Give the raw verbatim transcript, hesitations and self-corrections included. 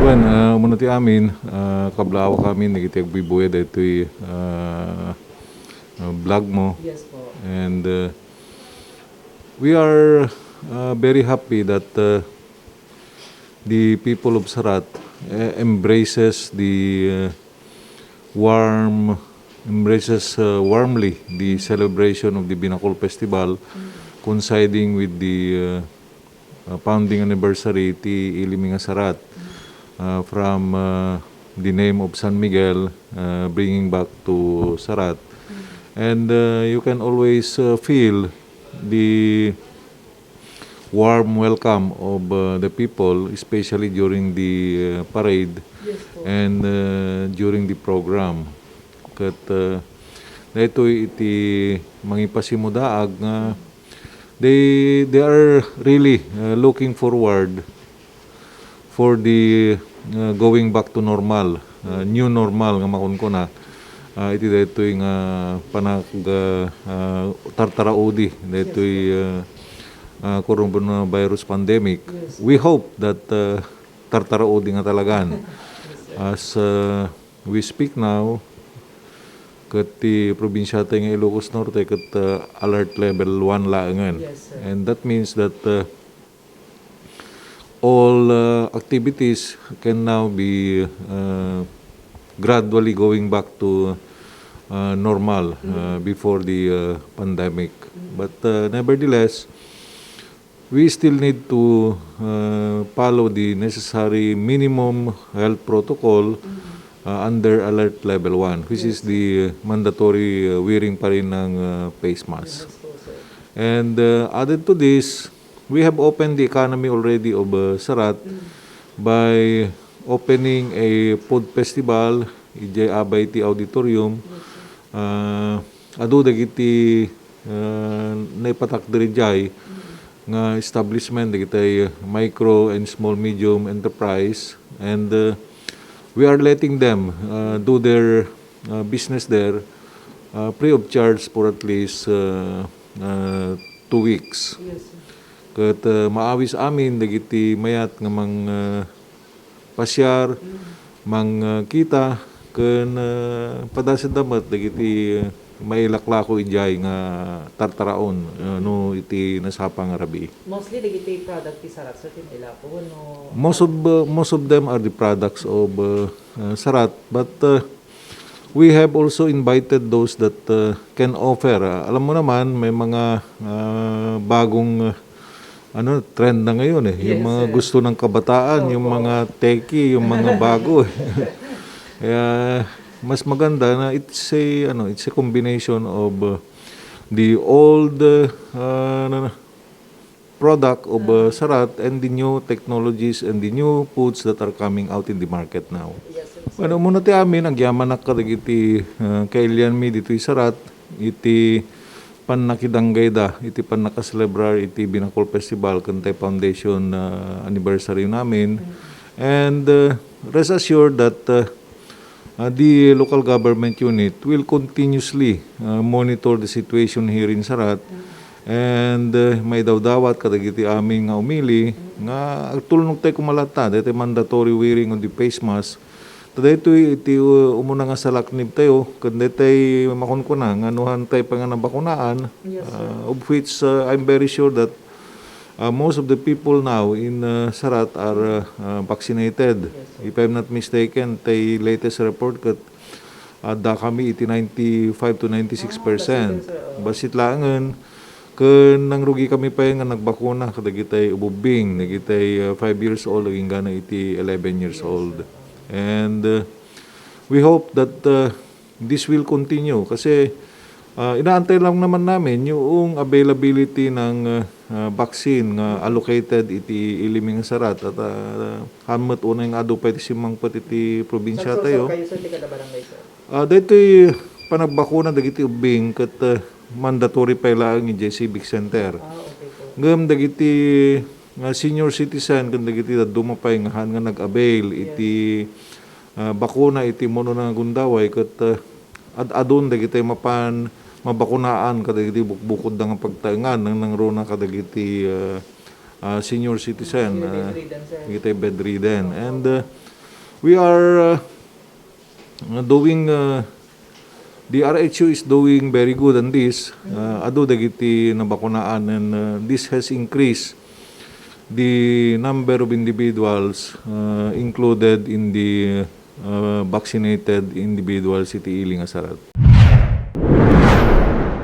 Wen, ah, umuna ti amin, ah, kablaaw amin dagiti agbuybuya daytoy, ah, ah, vlog mo. Yes po. And, ah, we are, ah, very happy that, ah, the people of Sarat, eh, embraces the, ah, warm, embraces, ah, warmly the celebration of the Binakol Festival, coinciding with the, ah, uh, founding anniversary ti Iliming a Sarat, uh, from, uh, the name of San Miguel, uh, bringing back to Sarat. And, uh, you can always, uh, feel the warm welcome of, uh, the people, especially during the, uh, parade. Yes po. And, uh, during the program. Ket, uh, daytoy iti mangipasimudaag nga they, they are really, uh, looking forward for the, uh, going back to normal, uh, new normal nga makunkuna, uh, iti daytoy nga panag-, uh, uh, tartaraudi daytoy, uh, uh, coronavirus pandemic. Yes. We hope that, uh, tartaraudi nga talagan. As, uh, we speak now, ket ti probinsiatayo nga Ilocos Norte ket, uh, alert level one laengen. Yes, sir. And that means that, uh, all, uh, activities can now be, uh, gradually going back to, uh, normal, uh, before the, uh, pandemic. But, uh, nevertheless, we still need to, uh, follow the necessary minimum health protocol, uh, under alert level one, which is the mandatory, uh, wearing pa rin ng, uh, face mask. And, uh, added to this, we have opened the economy already of, uh, Sarat by opening a food festival idiay abay ti auditorium. Uh, adu dagiti, uh, naipatakder idiay nga establishment, dagiti micro and small medium enterprise, and, uh, we are letting them, uh, do their, uh, business there, uh, free of charge for at least, uh, uh, two weeks. Yes, sir. Ket, uh, maawis amin dagiti mayat nga mang, uh, pasiar, mangkita, ken, ah, padasenna met dagiti mailaklako idiay nga tartaraon, ah, no iti nasapa nga rabii. Mostly dagiti product ti Sarat, sir, ti mailako wenno? Most of, ah, most of them are the products of, ah, ah, Sarat, but, ah, we have also invited those that, ah, can offer. Ah, alam mo naman, may mga, ah, bagong, ah, ano, trend na ngayon eh. Yung mga gusto ng kabataan, yung mga techie, yung mga bago eh. Kaya mas maganda na it's a, ano, it's a combination of, uh, the old, uh, ano, product of, uh, Sarat and the new technologies and the new foods that are coming out in the market now. Yes, sir. Bueno, umuna ti amin, agyamanak kadagiti, uh, kailianmi ditoy Sarat, iti pannakidanggayda iti pannakaselebrar iti Binakol Festival ken tay foundation, ah, anniversary namin. And, ah, rest assured that, ah, ah, the local government unit will continuously, ah, monitor the situation here in Sarat. And, ah, maidawdawat kadagiti amin nga umili nga agtulnog tay kumalatta daytoy mandatory wearing of the face mask. Ta daytoy iti, uh, umuna nga salaknibtayo, ken daytoy makunkuna nga no haantay pay nga nabakunaan, uh, of which, uh, I'm very sure that, uh, most of the people now in, uh, Sarat are, uh, uh, vaccinated. If I'm not mistaken, tay latest report ket adda kami iti ninety-five to ninety-six percent. Bassit laengen, ken nangrugi kami pay nga nagbakuna kadagitay ububbing, dagitay, uh, five years old, agingga na iti eleven years old. And, uh, we hope that, uh, this will continue kasi, uh, inaantay lang naman namin yung availability ng, uh, uh, vaccine nga allocated iti Iliming Sarat at, uh, haan met unay nga adu pay ti simmangpet iti probinsiatayo. Kayo, sir, ti kada barangay, sir? Ah, daytoy panagbakuna dagiti ubbing ket, uh, mandatory pay laeng idiay Civic Center. Ah, okay po. Ngem dagiti, uh, senior citizen ken dagiti dadduma pay nga haan nga nag-avail iti, ah, bakuna iti umuna nga gundaway ket, ah, ad-adun dagiti mapan mabakunaan kadagiti bukbukodda nga pagtaengan, nangnangruna kadagiti, ah, ah, senior citizen, ah, dagiti bedridden. And, ah, We are uh, doing, uh, the R H U is doing very good on this. Uh, adu dagiti nabakunaan, and uh, this has increased the number of individuals uh, included in the uh, vaccinated individuals iti ili nga sarat.